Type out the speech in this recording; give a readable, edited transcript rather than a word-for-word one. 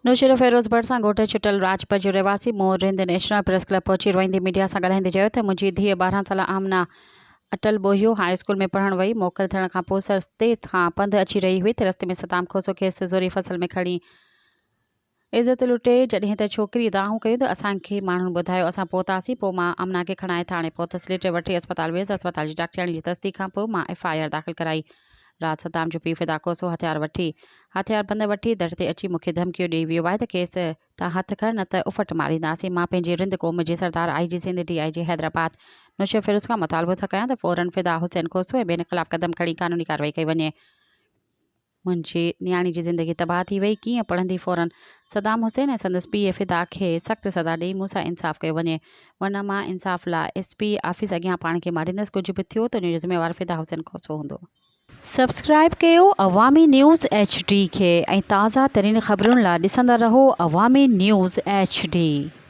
نوشهروفيروز ڀرسان ڳوٺ ڇٽل راڄپر جو رهواسي Mohan Rind national press club پهچي روئيندي ميڊيا سان ڳالهائيندي چيو ته منهنجي ڌيء 12 سالا آمنه اٽل ٻوهيو هاء اسڪول ۾ پڙهڻ وئي، موڪل ٿيڻ کان پوء سستي کان پنڌ اچي رهي هئي ته رستي ۾ صدام کوسو کيس زوري فصل ۾ کڻي عزت لٽي، جڏهن ته ڇوڪري دانهون ڪيون ته اسان کي ماڻهن ٻڌايو، اسان پهتاسين، پوء مان آمنه کي کڻائي ٿاڻي پهتس، ليٽر وٺي اسپتال ويس، اسپتال جي ڊاڪٽرياڻي جي تصديق کان پوء مان ايف I R داخل ڪرائي. رات صدام جو پيء فدا کوسو هٿيار وٺي هٿياربند وٺي در تي اچي مون کي ڌمڪيون ڏيئي ويو آهي ته ڪيس تان هٿ کڻ نه ته اڦٽ مارينداسين. مان پنهنجي رند قوم جي سردار I G Sindh D I G Hyderabad Naushahro Feroze کان مطالبو ٿا ڪيان ته فورن فدا حسين کوسو ۽ ٻين خلاف قدم کڻي قانوني ڪارروائي ڪئي وڃي. منهنجي نياڻي جي زندگي تباهه ٿي وئي ڪيئن پڙهندي فورن صدام حسين ۽ سندس پيء فدا کي سخت سزا ڏئي مون سان انصاف ڪيو وڃي ورنه مان انصاف لا ايس پي آفيس اڳيان پاڻ کي ماريندس ڪجهه به ٿيو ته ان جو ذميوار فدا حسين کوسو هوندو. سبسڪرائيب ڪيو عوامي نيوز ايڇ ڊي کي ۽ تازه ترين خبرن لا ڏسندا رهو عوامي نيوز ايڇ ڊي.